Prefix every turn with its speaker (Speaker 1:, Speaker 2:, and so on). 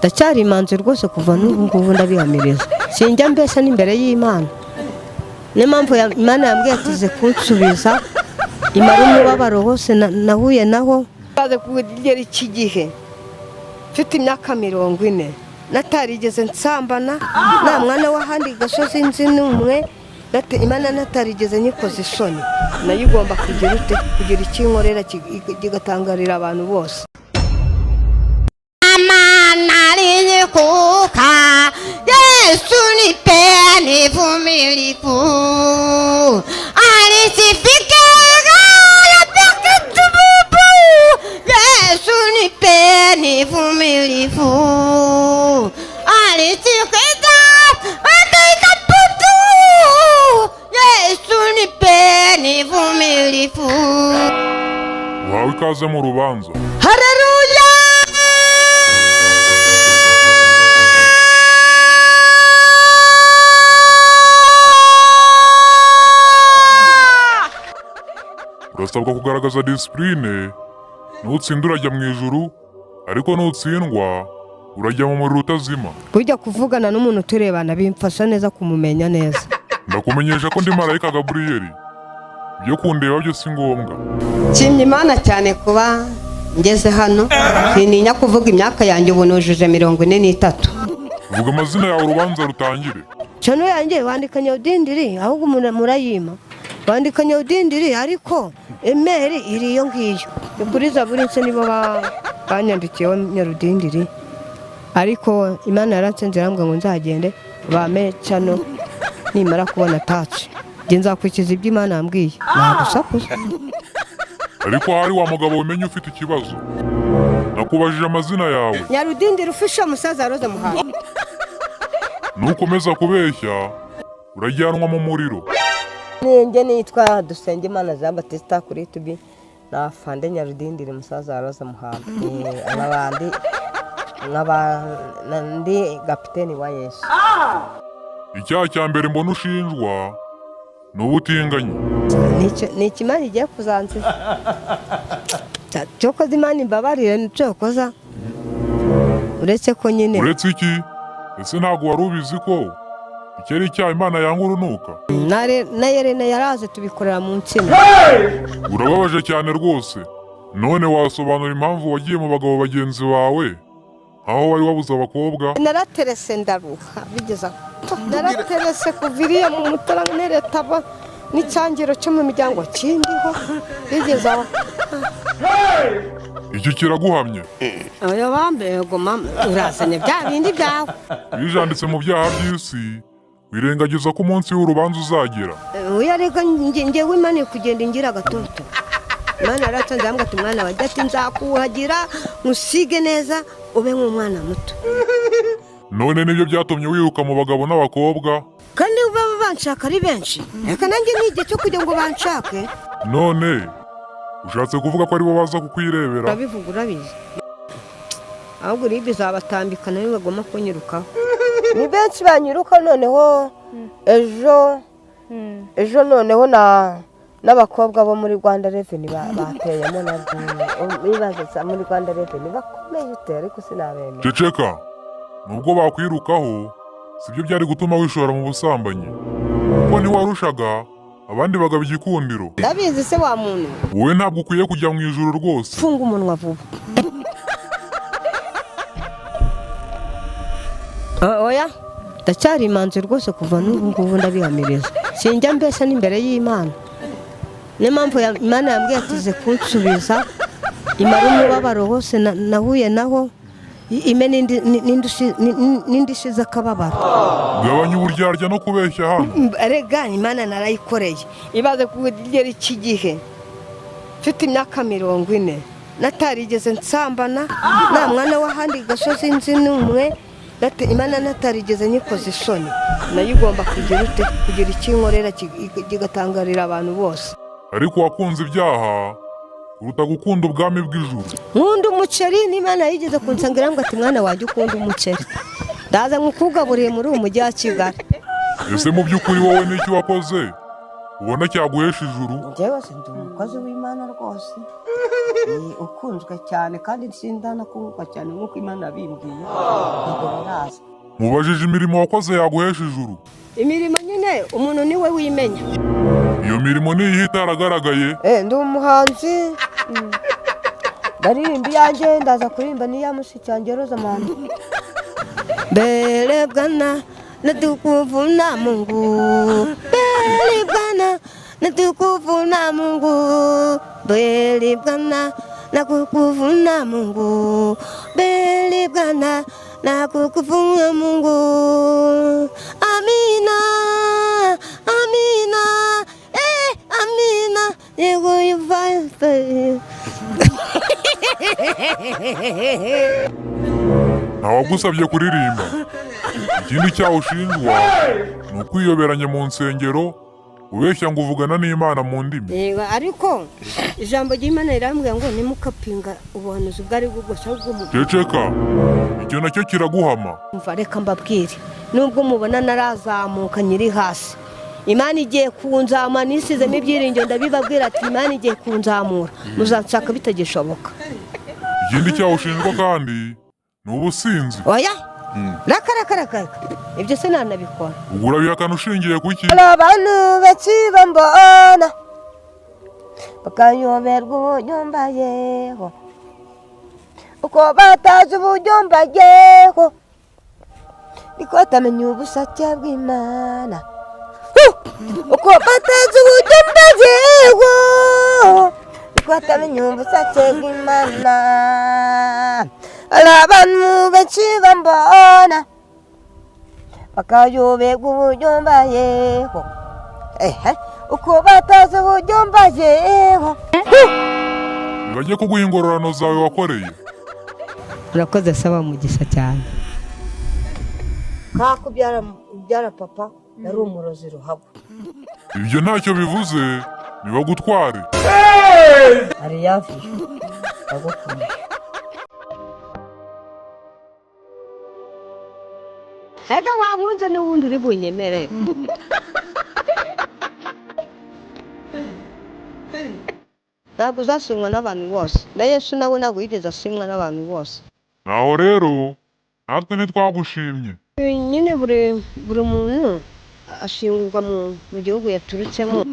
Speaker 1: Ndacyari imanzi rwose kuva n'ubu ngubu ndabihamiriza, sinjya mbese n'imbere y'Imana. Niyo mpamvu Imana yambwiye ati kunsubiza imara umubabaro hose nahuye naho. Maze kugera iki gihe mfite imyaka 40 natarigeze nsambana nta mwana w'ahandi gasozi nzi n'umwe, Imana natarigeze nyikoze isoni, nayo igomba kugira ute kugira icyo inkorera kigatangarira abantu bose.
Speaker 2: Yesu nipeni vumilivu, alisifike Yesu nipeni vumilivu, alisifike Yesu nipeni vumilivu.
Speaker 3: Wawe ikaze mu rubanza.
Speaker 2: Haleluya.
Speaker 3: Urasabwa kugaragaza disipurine, nutsinda urajya mu ijuru, ariko nutsindwa urajya mu muriro utazima.
Speaker 1: Burya kuvugana n'umuntu turebana bimfasha neza kumumenya neza.
Speaker 3: Ndakumenyesha ko ndi marayika Gaburiyeli, ibyo kundeba byo si ngombwa.
Speaker 1: Nshimye Imana cyane kuba ngeze hano, sintinya kuvuga imyaka yanjye, ubu nujuje 43.
Speaker 3: Vuga amazina yawe urubanza rutangire.
Speaker 1: Cano yanjye wandika Nyawudindiri, ahubwo murayima. Wandika Nyawudindiri ariko emeri iri iyo ngiyo. Kuri Zaburi nse nibo banyandikiyeho Nyarudindiri, ariko Imana yaransenze irambwira ngo nzagende bame cano nimara kubona taci. Njye nzakurikiza ibyo Imana yambwiye, ntagusakuza.
Speaker 3: Ariko hari wa mugabo umenye ufite ikibazo, nakubajije amazina yawe.
Speaker 1: Nyarudindiri ufisha musaza Rose Muhanga.
Speaker 3: Nukomeza kubeshya urajyanwa mu muriro.
Speaker 1: Ninjye nitwa Dusengimana Jean Baptiste kuri YouTube na Fande Nyarudindiri musaza Rose Muhanga. Abandi nkaba ndi kapiteni wa Yesu.
Speaker 3: Icyaha cya mbere mbona ushinjwa ni ubutinganyi.
Speaker 1: Ni ikimana igiye kuzanziza. Cyokoza Imana imbabarire, cyokoza uretse ko nyine.
Speaker 3: Uretse iki? Ese ntabwo wari ubizi ko iki ari icyaha Imana yanga urunuka?
Speaker 1: Na Yerena yaraje tubikorera mu nsina.
Speaker 3: Urababaje cyane rwose. None wasobanura impamvu wagiye mu bagabo bagenzi bawe aho wari wabuze abakobwa?
Speaker 1: Naraterese ndaruha bigeza. Naraterese kuva iriya mu mutara neretaba n'icyangiro cyo mu miryango kindiho bigeza.
Speaker 3: Icyo kiraguhamye.
Speaker 1: Oya bambe yego mama urazanye bya bindi byawe.
Speaker 3: Wijanditse mu byaha by'isi, wirengagiza ko umunsi w'urubanza uzagera.
Speaker 1: Oya reka njyewe Imana kugenda ingira agatoto. Imana yaratanze ambwa ati mwana wajya ati nzakuhagira musige neza ube nk'umwana muto.
Speaker 3: None nibyo byatumye wiruka mu bagabo n'abakobwa?
Speaker 1: Kandi baba banshaka ari benshi. Reka nanjye ni igihe cyo kugira ngo banshake.
Speaker 3: None ushatse kuvuga ko aribo baza kukwirebera?
Speaker 1: Urabivuga urabizi. Ahubwo ribi zabatambika nayo bagomba kunyirukaho. Ni benshi banyiruka noneho ejo noneho n'abakobwa bo muri Rwanda Revenue bateyemo nabwo. Bibaza muri Rwanda Revenue bakomeye ute, ariko sinabemera.
Speaker 3: Ceceka, nubwo bakwirukaho sibyo byari gutuma wishora mu busambanyi, kuko ntiwarushaga abandi bagabo igikundiro.
Speaker 1: Ndabizi se wa muntu.
Speaker 3: Wowe ntabwo ukwiye kujya mu ijuru rwose.
Speaker 1: Funga umunwa vuba. Oya ndacyari imanzi rwose kuva n'ubu ngubu ndabihamiriza, sinjya mbese n'imbere y'Imana. Niyo mpamvu Imana yambwiye ati kunsubiza imara umubabaro hose nahuye naho, ime n'indishyi z'akababaro.
Speaker 3: Gabanya uburyarya no kubeshya hano.
Speaker 1: Erega Imana narayikoreye, ibaze kugera iki gihe mfite imyaka 40 natarigeze nsambana nta mwana w'ahandi gasozi nzi n'umwe, Imana natarigeze nyikoze isoni, nayo igomba kugira ute kugira icyo inkorera kigatangarira abantu bose.
Speaker 3: Ariko wakunze ibyaha kuruta gukunda ubwami bw'ijuru.
Speaker 1: Nkunda umuceri, n'Imana yigeze kunsangira ngo ati mwana wajya ukunda umuceri, ndaza nkukugaburiye muri uyu mujyi wa Kigali.
Speaker 3: Ese mu by'ukuri wowe n'icyo wakoze ubona cyaguhesha ijuru?
Speaker 1: Njyewe se ndi umukozi w'Imana rwose, ukunzwe cyane kandi sindanakundwa cyane nk'uko Imana yabimbwiye, ntabwo biraza.
Speaker 3: Mubajije imirimo wakoze yaguhesha ijuru.
Speaker 1: Imirimo nyine umuntu niwe wimenya.
Speaker 3: Iyo mirimo niyihe itaragaragaye?
Speaker 1: Ndi umuhanzi, ndaririmba iyanjye, ndaza kuririmba n'iya mushiki wanjye Rosamond. Mbele Bwana natukufu na Mungu, mbele Bwana natukufu na Mungu, mbele Bwana natukufu na Mungu, mbele Bwana natukufu na Mungu. Amina, amina, amina, yego yuvaye.
Speaker 3: Ntawagusabye kuririmba. Ikindi cyaha ushinjwa ni ukwiyoberanya mu nsengero ubeshya ngo uvugana n'Imana mu ndimi.
Speaker 1: Yego, ariko ijambo ry'Imana rirambwira ngo ntimukapinga ubuhanuzi ubwo ari bwo bwose, ahubwo
Speaker 3: Ceceka, icyo nacyo kiraguhama.
Speaker 1: Umva, reka mbabwire, nubwo mubona narazamuka nyiri hasi, Imana igiye kunzamura, nisizemo ibyiringiro, ndabibabwira ati Imana igiye kunzamura, muzanshaka bitagishoboka.
Speaker 3: Ikindi cyaha ushinjwa kandi ni ubusinzi.
Speaker 1: Oya, raka raka raka, ibyo se nanabikora.
Speaker 3: Ubwo urabihakana ushingiye kuki?
Speaker 1: Abantu benshi bambona bakayoberwa uburyo mbayeho, uko batazi uburyo mbayeho niko batamenya ubushake bw'Imana. Uko batazi uburyo mbayeho niko batamenya ubushake bw'Imana. Abantu benshi bambona bakayoberwa uburyo mbayeho, uko batazi uburyo mbayeho.
Speaker 3: Ntibajye kuguha ingororano zawe wakoreye.
Speaker 1: Urakoze, saba mugisha cyane. Kako ubyara papa yari umurozi ruhabwa.
Speaker 3: Ibyo ntacyo bivuze, ntibagutware.
Speaker 1: Ari yafi ndagukunda. Ega wabunze n'ubundi uri bunyemere. Ntabwo uzasimwa n'abantu bose, na Yesu nawe ntabwo yigeze asimwa n'abantu bose.
Speaker 3: Naho rero natwe ntitwagushimye.
Speaker 1: Nyine buri muntu ashingurwa mu gihugu yaturutsemo.